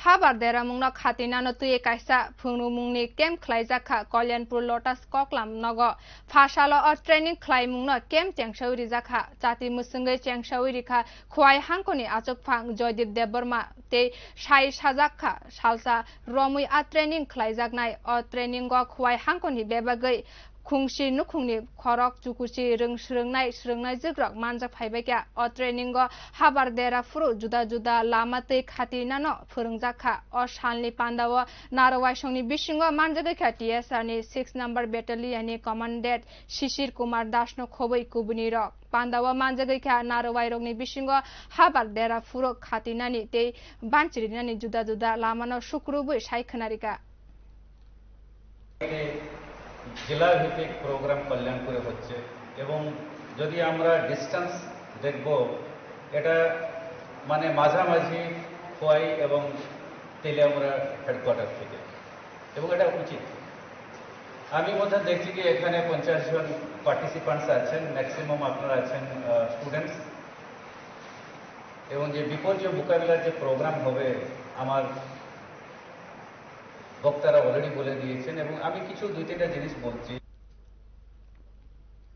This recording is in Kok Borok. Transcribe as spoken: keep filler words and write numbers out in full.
Habar deramungno khatinano twi kaisa phunumungni camp khlaijak kha Kalyanpur Lotus Koklam nogo. Phasalo o training khlaimungno camp chengsawi rijak kha. Chati mwswngwi chengsawi rikha Khowai hangkoni achukphang Joydeep Debbarma tei sai sajak kha salsa romwi a training khlaijaknai. O training o Khowai hangkoni bebagwi khungsi nukhungni khorok chukuchi rwng swrwngnai swrwngnaijwkrok manjak phaibaikha. O training o habar dera phuru juda juda lama tei khatinano phwrwngjak kha. O salni pandao Narowaisongni bisingo manjagwi kha T S R ni six number battalion ni commandant Shishir Kumar Das no khobwi kubuni rok. Pandao manjagwi kha Narowairokni bisingo habar dera phuru khatinani tei banchirinani juda juda lamano sukrubwi sai khwnarikha. জেলা ভিত্তিক প্রোগ্রাম কল্যাণপুরে হচ্ছে এবং যদি আমরা ডিস্টেন্স দেখব, এটা মানে মাঝামাঝি খোয়াই এবং তেলিয়ামুড়া হেডকোয়ার্টার থেকে, এবং এটা উচিত। আমি বোধহয় দেখছি কি এখানে পঞ্চাশ জন পার্টিসিপেন্টস আছেন, ম্যাক্সিমাম আপনারা আছেন স্টুডেন্টস, এবং যে বিপর্যয় মোকাবিলার যে প্রোগ্রাম হবে আমার বক্তারা অলরেডি বলে দিয়েছেন এবং আমি কিছু দুই তিনটা জিনিস বলছি।